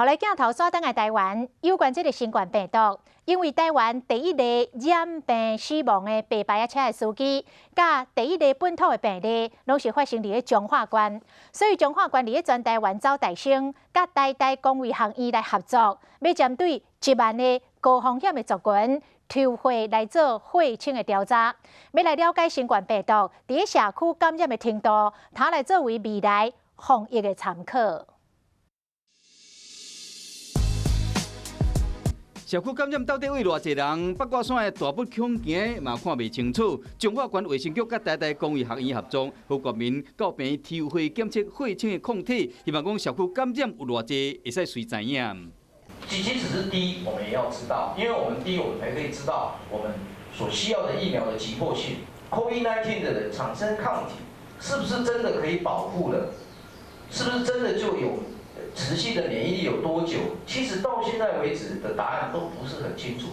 予來鏡頭轉轉來台灣，有關這个新冠病毒，因為台灣第一個染病死亡的白牌仔車的司機，佮第一例本土的病例，攏是發生佇咧彰化縣，所以彰化縣佇咧全台灣走大先，佮台大公衛學院來合作，欲針對1萬个高風險的族群，抽血來做血清的調查，欲來了解新冠病毒佇咧社區感染的程度，通來作為未來防疫的參考。社區感染到底為偌濟人？八卦山的大不恐驚嘛看袂清楚。彰化縣衛生局佮台大公衛學院合作，予國民到病院抽血檢測血清的抗體，希望講社區感染有偌濟，會使隨知影。即使是低，我們也要知道，因為我們低，我們才可以知道我們所需要的疫苗的急迫性。COVID-19 的人產生抗體，是不是真的可以保護了？是不是真的就有持續的免疫力有多久？其實到現在為止的答案都不是很清楚。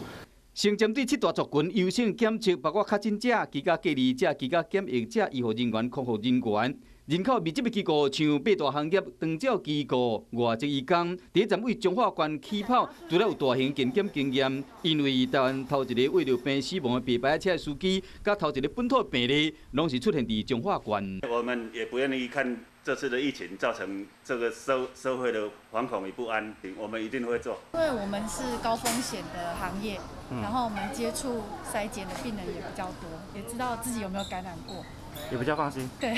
先針對七大族群優先檢測，包括確診者、居家隔離者、居家檢疫者、醫護人員、康復人員。人口密集的機構，像八大行業、長照機構、外籍移工，第一站為彰化縣起跑，除了有大型健檢經驗，因為台灣頭一个為著病死亡的白牌車司機，佮頭一个本土病例，攏是出現佇彰化縣。我們也不願意看這次的疫情造成這個社會的惶恐與不安，我們一定會做。因為我們是高風險的行業，然後我們接觸篩檢的病人也比較多，也知道自己有沒有感染過，也比較放心。對。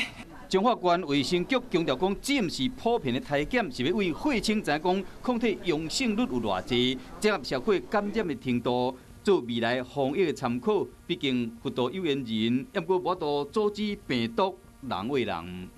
彰化縣衛生局強調講，這毋是普遍的篩檢，是欲為血清知影講抗體陽性率有偌濟，結合社會感染的程度，做未來防疫的參考。畢竟佛度有緣人，猶閣無法度阻止病毒人對人。